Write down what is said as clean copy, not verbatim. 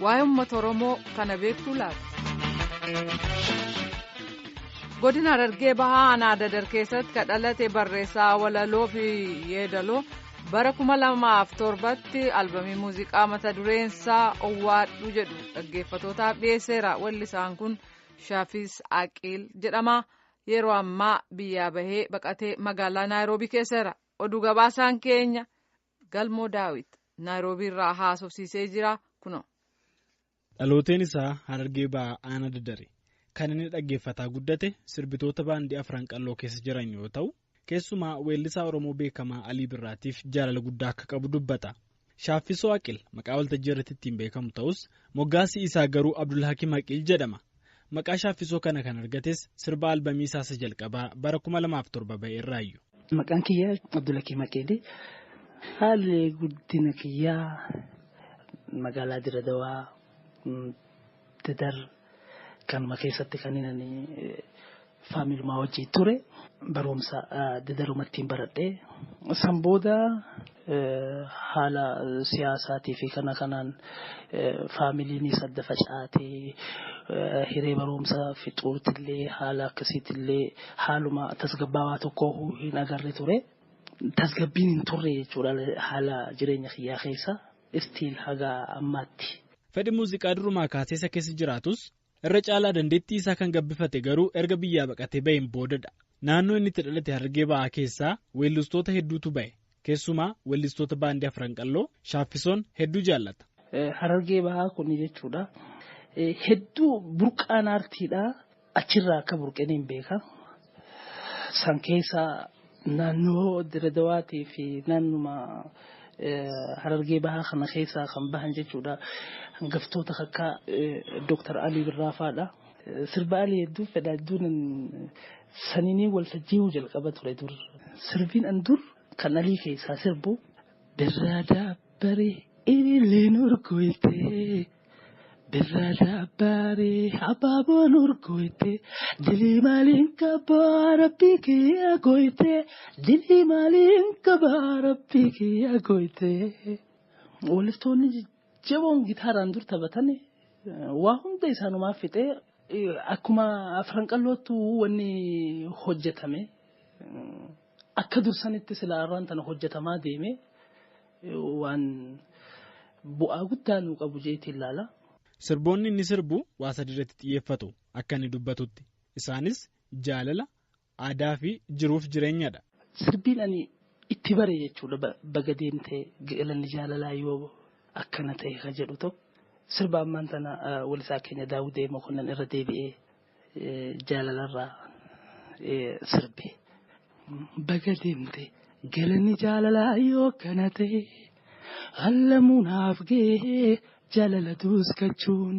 Waa'ee uummata Oromoo kana beektuu laata? Godina Harargee Bahaa Aanaa Dadar keessatti kan dhalate barreessaa walaloo fi yeedaloo bara 2007tti albamii muuziqaa mata dureen isaa Owwaadhu jedhu dhaggeeffatootaaf dhiyeesseera. Wallisaan kun Shaafis Aqiil jedhama. Yeroo ammaa biyyaa bahee baqatee magaalaa Naayiroobii keessa jira. Oduu gabaasaan keenya Galmoo Daawit Naayiroobii irraa haasofsiisee jira kunoo. Dhalooteen isaa Harargee Bahaa Aanaa Dadari. Kan inni dhaggeeffataa guddate sirbitoota baandii afran qalloo keessa jiran yoo ta'u, keessumaa weellisaa Oromoo beekamaa Alii Birraatiif jaalala guddaa akka qabu dubbata. Shaaffisoo Aqil maqaa waltajjii irratti ittiin beekamu ta'us moggaasni isaa garuu Abdulhakim Aqil jedhama. Maqaa shaaffisoo kana kan argates sirba albamii isaa isa jalqabaa bara 2007 ba'e irraayyu. Maqaan kiyyaa Abdulhakim Aqil. Haalli guddina kiyyaa magaalaa Diradawaa Dadar kanuma keessatti kan inni faamilumaa wajjin ture barumsa Dadarumattiin baradhee san booda haala siyaasaatii fi kana kanaan faamiliinis adda facaatee hiree barumsa fixuutillee haala akkasiitillee haaluma tasgabbaawaa tokko hin agarre ture. Tasgabbiin hin turre jechuudha haala jireenya kiyyaa keessa istiil haga ammaatti. Fedhi muuziqaa durumaa kaasee isa keessa jiraatus irra caalaa dandeettii isaa kan gabbifate garuu erga biyyaa baqatee baheen boodadha. Naannoo inni itti dhalate Harargee Bahaa keessaa weellistoota hedduutu bahe. Keessumaa weellistoota baandii afran qalloo shaaffisoon hedduu jaallata. Harargee Bahaa kun jechuudha. Hedduu burqaan aartiidha. Achirraa akka burqeen hin beeka. San keessa naannoo Diradawaatii fi naannuma Harargee Bahaa kana keessaa kan bahan jechuudha. Hangaftoota akka Dooktar Alii Birraa fa'aadha. Sirba Alii hedduu fedha hedduun saniinii waltajjii jalqaba ture dur. Sirbiin an dur kan Alii keessaa sirbu birraa daabbaree ililleen urgooytee birraa daabbaree abaaboon urgooytee dilii maaliin qabaa rabbii kiyya gooytee dilii maaliin qabaa rabbii kiyya gooytee. Weellistoonni jajjaboon gitaaraan dur taphatan waa hunda isaanumaa fixee akkuma afran qallootti wanni hojjetame akka dursanitti silaa irraan tana hojjetamaa deeme waan bu'aa guddaa nuu qabu jeetiin ilaala. Sirboonni inni sirbu waa sadi irratti xiyyeeffatu akka inni dubbatutti. Isaanis jaalala, aadaa fi jiruuf jireenyadha. Sirbiin ani itti bare jechuudha baga deemtee galanni jaalalaa yoo akkana ta'e kan jedhu tokko sirba ammaan tana weellisaa keenya Daawudee Mokonnon irra deebi'ee jaalalarraa sirbe. Baga deemte galanni jaalalaa yoo akkana ta'e hallamuunaaf gahee jaalala duuskachuun